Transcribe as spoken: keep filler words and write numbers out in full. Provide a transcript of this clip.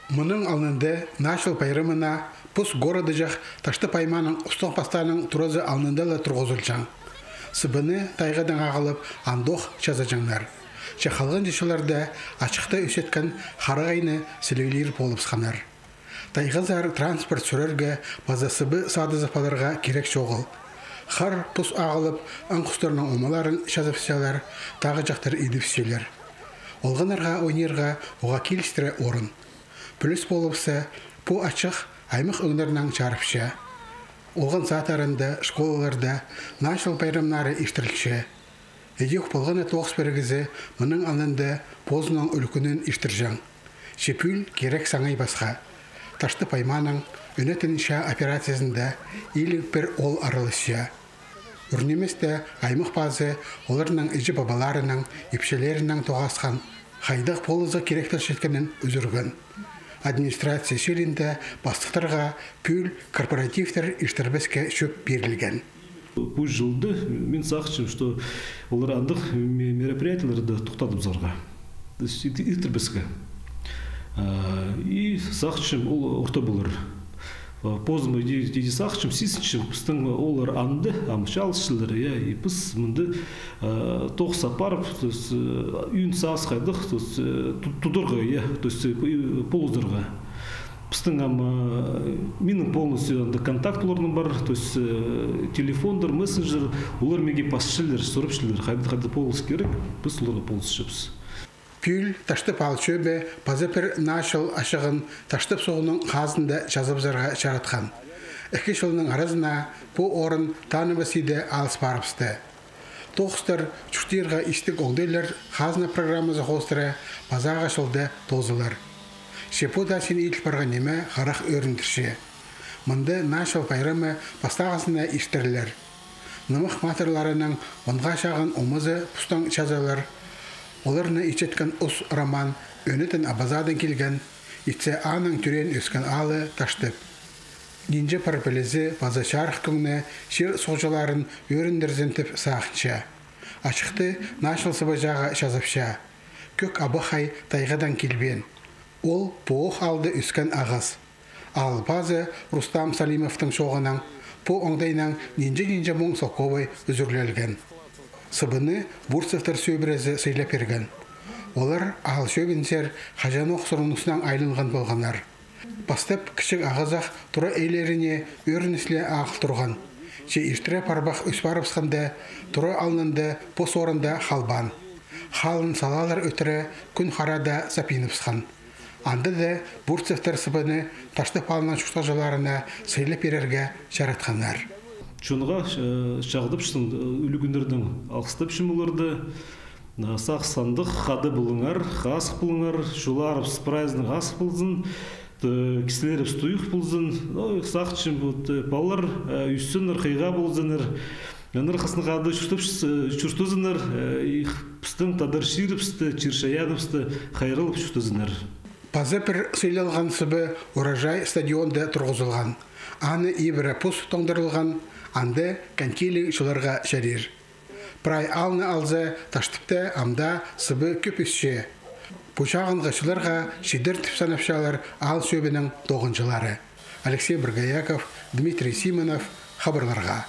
Мының алнында Наа чыл пайрамына пос городыҷах Таштып аймааның Устағ пастааның туразы алнында ла турғызылҷаң. Сыбаны тайғадаң ағылып, андох чазаҷаңнар. Че халғанҷы чылларда ачыхта ӧсчеткен харағайны сіліглир полыбысханнар. Тайғазар транспорт сӱрерге паза сыбы садызып аларға кирек чоғыл. Хар пос ағылып, аң хустарның омаларын чазыбысчалар, тағҷахтар идібісчелер. Олғаннарға ойнирға уғаа килістіре орын. Пӱлес полыбысса, пу ачых аймах ӧңнернең чарыпча. Олған садтарында, школаларда Наа чыл пайрамнары иртірілче. Идӧк полған на тоғыс пірігізі мының алнында позының ӱлӱкӱнін иртірҷең. Че пӱӱл кирек саңай пасха. Таштып аймааның ӧнетін чаа операциязында иліг пір оол араласча. Ӱр ниместе аймах пазы оларның іҷе-пабаларынаң, ипчілерінең тоғасхан, хайдағ полызығ киректелчеткенін ӱзӱрген. Администрация чирінде пастыхтарға пӱӱл корпоративтер иртірбеске чӧп пирілген. Пу чылда мин сағынчам, что олар андағ ме-, мероприятиелерді тохтадыбызарға. То есть иртірбеске. А, и сағынчам, ол орта полар. А, позыма иди, иди сағынчам, сизінчем, пістің олар анда, ам чалысчалар, я, и піс мында, а, тоғыс апарып, то есть, э, ӱн сағыс хайдағ, то есть, э, ту-, тударға, я, то есть, э, полызарға. Пістің ам, а, минің полностью анда контакт оларның пар, то есть, э, телефондар, мессенджер, олар меге пасчалар, сурапчалар, хайда, хайда полыс кирек, піс оларға полысчабыс. Пӱӱл Таштып аал чӧбі паза пір Наа чыл ачығын Таштып суғның хазында чазыбызарға чаратхан. Ікі чылның аразына пу орын таныбас иде алыс парыбысты. Тоғыстар чуртирға истіг оңдайлар хазна программазы хоостыра пазағы чылда тоозылар. Че пу даа син иділ парған ниме харах ӧріндірче. Мында Наа чыл пайрамы пастағызына иртірілер. Нымах матырларының онға чағын омазы постаң чазылар. Оларны итчеткен ус Роман ӧнетін Абазадаң килген, итсе аның тӧреен-ӧскен аалы Таштып. Нинҷе пар пілізі паза чарых кӧңні чир суғҷыларын ӧріндірзін тіп сағынча. Ачыхты Наа чыл сыбаҷағы чазапча. Кӧк абахай тайғадаң килбеен. Ол пу ох аалда ӧскен ағас. Аал пазы Рустам Салимовтың чооғынаң пу оңдайнаң нинҷе-нинҷе муң солковай ӱзӱрлелген. Сыбыны Бурцевтер сӧбірезі сыйлап пирген. Олар аал чӧбінзер хаҷанох сурыныснаң айланған полғаннар. Пастап кічіг ағазах тура иелеріне ӧрініс ле ағыл турған. Че иртіре парбах ӧс парыбысханда, тура алнында пос орында халбаан. Халын салаалар ӧтіре кӱн харада сап инібіскен. Анда даа Бурцевтер сыбыны Таштып аалның чуртағҷыларына сыйлап пирерге чаратханнар. Чонға, э, чағдапчам, э, ӱлӱкӱннердең алғыстапчам оларды. Э, сағыс сандығ, хада полыңар, хазых полыңар, чолларыбыс прайзының хазых ползын, т-, кізілерібіс туйығ ползын. Ну, сағынчам, вот, э, палалар, э, ӧссіннер, хыйға ползыннар. Аннаңар хазна хада чуртап, э, чуртазыннар, э, и пістің тадар чирібісті, чир-чайааныбысты хайраллап чуртазыннар. Паза пір сыйлалған сыбы «Урожай» стадионда турғызылған. Аны ибіре пос тоңдырылған, анда конькиліг чыларға чарир. Прай аалны алза, Таштыпта ам даа сыбы кӧп ӧсче. Пу чағынғы чылларға чидер тіп санапчалар аал чӧбінің тоғынҷылары. Алексей Боргояков, Дмитрий Симонов, хабарларға.